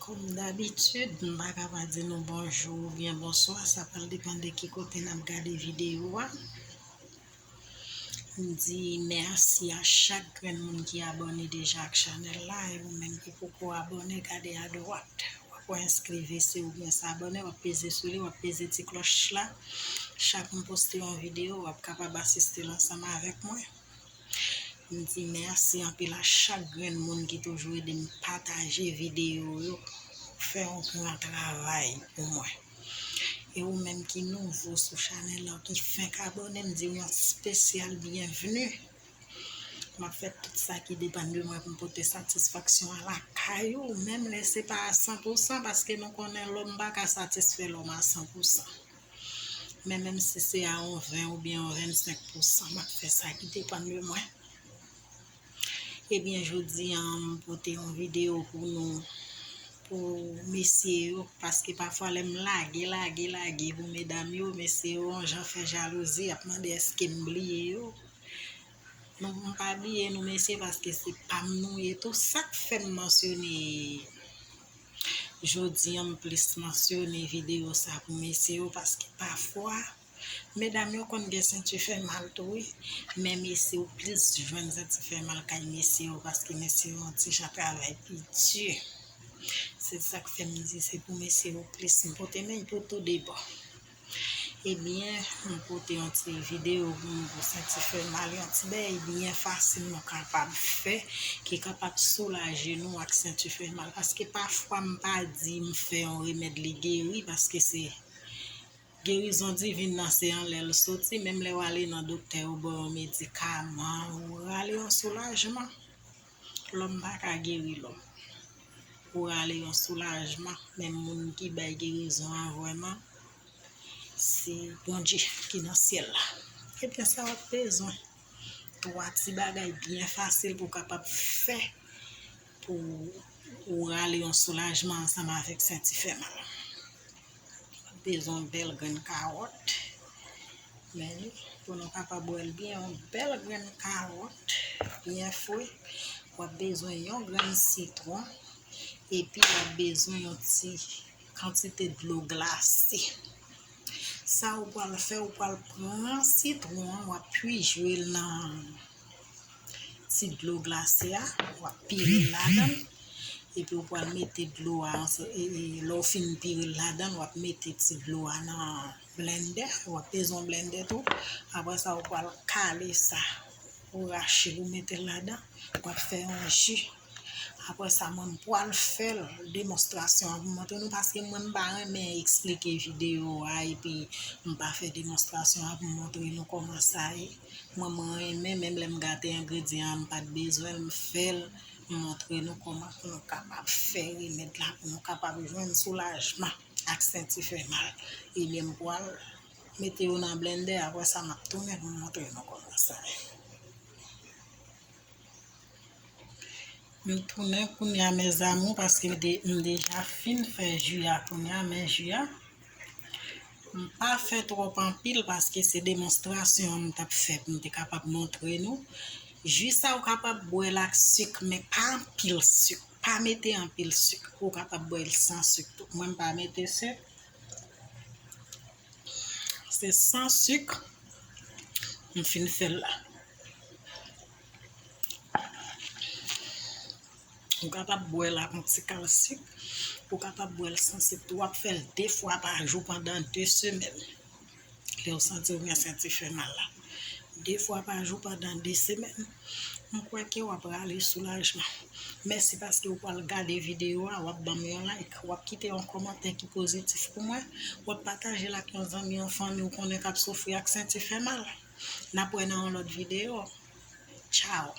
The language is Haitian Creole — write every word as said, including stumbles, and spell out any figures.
Kòm dabitid, m pa ka pa di nou bonjou oubyen bonswa, sa pral depann de ki kote n ap gade videyo a. M di mèsi a chak grenn moun ki abòne deja ak chanèl la, e ou menm ki poko abòne, gade adwat. W ap wè enskri V C oubyen s abòne, w ap peze sou li, w ap peze ti klòch la. Chak m poste yon videyo, w ap kapab asiste l ansanm avèk mwen. M di mèsi anpil a chak grenn moun ki toujou ede m pataje videyo yo, fè yon gran travay pou mwen. E ou menm ki nouvo sou chanèl la, ki fenk abòne, m di w yon espesyal byenvni. M ap fè tout sa ki depann de mwen pou m pote satisfaksyon a lakay ou, menm lè se pa a san pou san, paske nou konnen lòm pa ka satisfè lòm a san pou san. Men menm si se a yon ven oubyen yon vennsenk pou san, m ap fè sa ki depann de mwen. Ebyen, jodi a, m pote yon videyo pou nou, pou mesye yo, paske pafwa lè m lage, lage, lage pou medam yo, mesye yo yon jan fè jalouzi, y ap mande èske m bliye yo. Non, m pa bliye nou, mesye, paske se pa m nou ye tou. Sa k fè m mansyone jodi a, m plis mansyone videyo sa pou mesye yo, paske pafwa, medam yo konn gen senti fè mal tou, wi. Men mesye yo plis jwenn senti fè mal kay mesye yo, paske mesye yo yon ti jan travay pi di. Se sa k fè m di se pou mesye yo plis. M pote men pou tou de bò. Ebyen, m pote yon ti videyo pou nou pou senti fè mal, yon ti bagay byen fasil nou kapab fè, ki kapab soulaje nou ak senti fè mal. Paske pafwa m pa di m fè yon remèd li geri, paske se gerizon diven nan se anlè l soti, menm lè w ale nan doktè yo ba w yon medikaman, ou rale yon soulajman. Lòm pa ka geri lòm. Ou rale yon soulajman, menm moun ki bay gerizon an vrèman, se Bondye ki nan syèl la. Ebyen, sa w ap bezwen, twa ti bagay byen fasil pou w kapab fè pou ou rale yon soulajman ansanm avèk senti fè mal. W ap bezwen yon bèl grenn kawòt. Men, pou nou kapab wè l byen, yon bèl grenn kawòt byen fre. W ap bezwen yon grenn sitwon. Epi, w ap bezwen yon ti kantite dlo glase. Sa ou pral fè, ou pral pran sitwon an, w ap pijwe l nan ti dlo glase a, w ap pire l ladan l. Epi ou pral mete dlo a, anse- e- e- lè w fin pire l ladan l, w ap mete ti dlo a nan blendè, w ap peze yon blendè tou. Apre sa, ou pral kale sa, ou rache l, ou mete l ladan, w ap fè yon ji. Apre sa, mwen, m pral fè l, demonstrasyon an pou m montre nou, paske mwen, m pa renmen eksplike videyo a, epi m pa fè demonstrasyon an pou m montre nou kòman sa ye. Mwen, mwen renmen, menm lè m gate engredyan an, m pa t bezwen l, m fè l, m montre nou kòman pou nou kapab fè remèd la, pou nou kapab jwenn soulajman ak senti fè mal. Ebyen, m pral mete yo nan blendè, apre sa, m ap tounen pou m montre nou kòman sa ye. M tounen kounye a, mes amours, paske m de- m deja fin fè ji a kounye a, men ji a, m pa fè twòp anpil, paske se demonstrasyon an m t ap fè pou m te kapab montre nou. Ji sa ou kapab bwè l ak sik, men pa anpil sik. Pa mete anpil sik. Ou kapab bwè l san sik tou. Mwen, m pa mete sik. Se san sik. M fin fè l la. Ou kapab bwè l ak yon ti kal sik. Ou kapab bwè l san sik tou. W ap fè l de fwa pa jou pandan de semèn. Lè w santi w gen senti fè mal la. De fwa pa jou pandan de semèn. M kwè ke w ap rale soulajman. Mèsi paske w pral gade videyo a, w ap ban m yon like, w ap kite yon kòmantè ki pozitif pou mwen, w ap pataje l ak yon zanmi, yon fanmi w konnen k ap soufri ak senti fè mal. N ap wè nan yon lòt videyo. Tchaw!